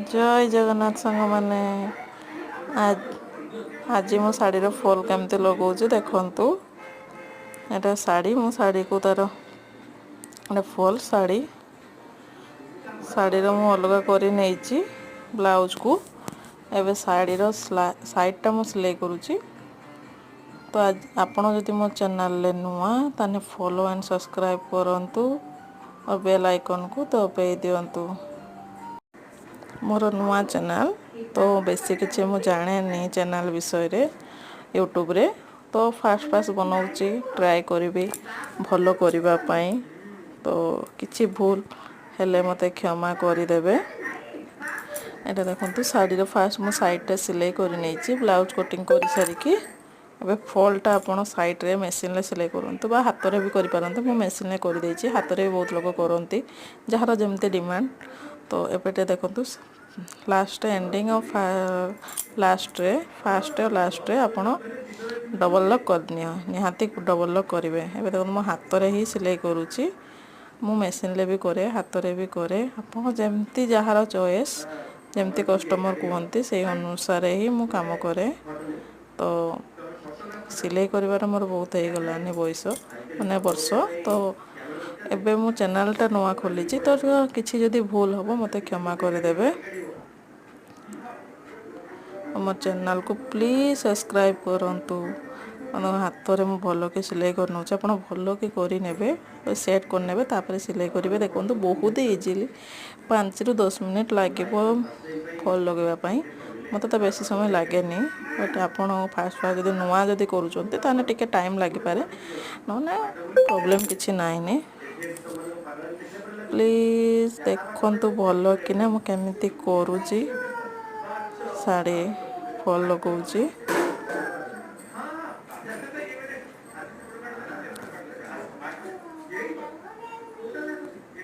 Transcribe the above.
ଜୟ ଜଗନ୍ନାଥ ସାଙ୍ଗମାନେ। ଆଜି ମୁଁ ଶାଢ଼ୀର ଫଲ୍ କେମିତି ଲଗାଉଛି ଦେଖନ୍ତୁ। ଏଇଟା ଶାଢ଼ୀ, ମୁଁ ଶାଢ଼ୀକୁ ତାର ଗୋଟେ ଫଲ୍ ଶାଢ଼ୀର ମୁଁ ଅଲଗା କରି ନେଇଛି ବ୍ଲାଉଜକୁ। ଏବେ ଶାଢ଼ୀର ସାଇଡ଼ଟା ମୁଁ ସିଲେଇ କରୁଛି। ତ ଆପଣ ଯଦି ମୋ ଚ୍ୟାନେଲରେ ନୂଆ, ତାହେଲେ ଫଲୋ ଆଣ୍ଡ ସବସ୍କ୍ରାଇବ୍ କରନ୍ତୁ ଆଉ ବେଲ୍ ଆଇକନ୍କୁ ଦବାଇ ଦିଅନ୍ତୁ। ମୋର ନୂଆ ଚ୍ୟାନେଲ୍, ତ ବେଶୀ କିଛି ମୁଁ ଜାଣେନି ଚ୍ୟାନେଲ୍ ବିଷୟରେ ୟୁଟ୍ୟୁବରେ। ତ ଫାଷ୍ଟ ଫାଷ୍ଟ ବନାଉଛି, ଟ୍ରାଏ କରିବି ଭଲ କରିବା ପାଇଁ। ତ କିଛି ଭୁଲ ହେଲେ ମୋତେ କ୍ଷମା କରିଦେବେ। ଏଇଟା ଦେଖନ୍ତୁ, ଶାଢ଼ୀର ଫାଷ୍ଟ ମୁଁ ସାଇଡ଼ଟା ସିଲେଇ କରି ନେଇଛି ବ୍ଲାଉଜ୍ କଟିଂ କରିସାରିକି। ଏବେ ଫଲ୍ଟା ଆପଣ ସାଇଡ଼୍ରେ ମେସିନ୍ରେ ସିଲେଇ କରନ୍ତୁ ବା ହାତରେ ବି କରିପାରନ୍ତି। ମୁଁ ମେସିନ୍ରେ କରିଦେଇଛି, ହାତରେ ବି ବହୁତ ଲୋକ କରନ୍ତି, ଯାହାର ଯେମିତି ଡିମାଣ୍ଡ। ତ ଏବେ ଟିକେ ଦେଖନ୍ତୁ, ଲାଷ୍ଟ ଏଣ୍ଡିଙ୍ଗ ଆଉ ଲାଷ୍ଟରେ, ଫାଷ୍ଟ ଆଉ ଲାଷ୍ଟରେ ଆପଣ ଡବଲ୍ ଲକ୍ କରିନିଅ, ନିହାତି ଡବଲ୍ ଲକ୍ କରିବେ। ଏବେ ଦେଖନ୍ତୁ, ମୁଁ ହାତରେ ହିଁ ସିଲେଇ କରୁଛି। ମୁଁ ମେସିନ୍ରେ ବି କରେ, ହାତରେ ବି କରେ। ଆପଣ ଯେମିତି ଯାହାର ଚଏସ୍, ଯେମିତି କଷ୍ଟମର୍ କୁହନ୍ତି, ସେଇ ଅନୁସାରେ ହିଁ ମୁଁ କାମ କରେ। ତ ସିଲେଇ କରିବାର ମୋର ବହୁତ ହେଇଗଲାନି ବୟସ, ମାନେ ବର୍ଷ। ତ ଏବେ ମୁଁ ଚ୍ୟାନେଲ୍ଟା ନୂଆ ଖୋଲିଛି, ତ କିଛି ଯଦି ଭୁଲ ହେବ ମୋତେ କ୍ଷମା କରିଦେବେ। ମୋ ଚ୍ୟାନେଲ୍କୁ ପ୍ଲିଜ୍ ସବସ୍କ୍ରାଇବ୍ କରନ୍ତୁ। ହାତରେ ମୁଁ ଭଲକି ସିଲେଇ କରିନେଉଛି, ଆପଣ ଭଲକି କରିନେବେ, ସେଟ୍ କରିନେବେ, ତାପରେ ସିଲେଇ କରିବେ। ଦେଖନ୍ତୁ, ବହୁତ ଇଜିଲି 5ରୁ 10 ମିନିଟ୍ ଲାଗିବ ଫଲ୍ ଲଗାଇବା ପାଇଁ। ମୋତେ ତ ବେଶୀ ସମୟ ଲାଗେନି, ବଟ୍ ଆପଣ ଫାଷ୍ଟ ଫାଷ୍ଟ ଯଦି ନୂଆ ଯଦି କରୁଛନ୍ତି, ତାହେଲେ ଟିକେ ଟାଇମ୍ ଲାଗିପାରେ, ନହେଲେ ପ୍ରୋବ୍ଲେମ୍ କିଛି ନାଇଁନି। ପ୍ଲିଜ୍ ଦେଖନ୍ତୁ ଭଲ କିନା ମୁଁ କେମିତି କରୁଛି, ଶାଢ଼ୀ ଫଲ୍ ଲଗାଉଛି।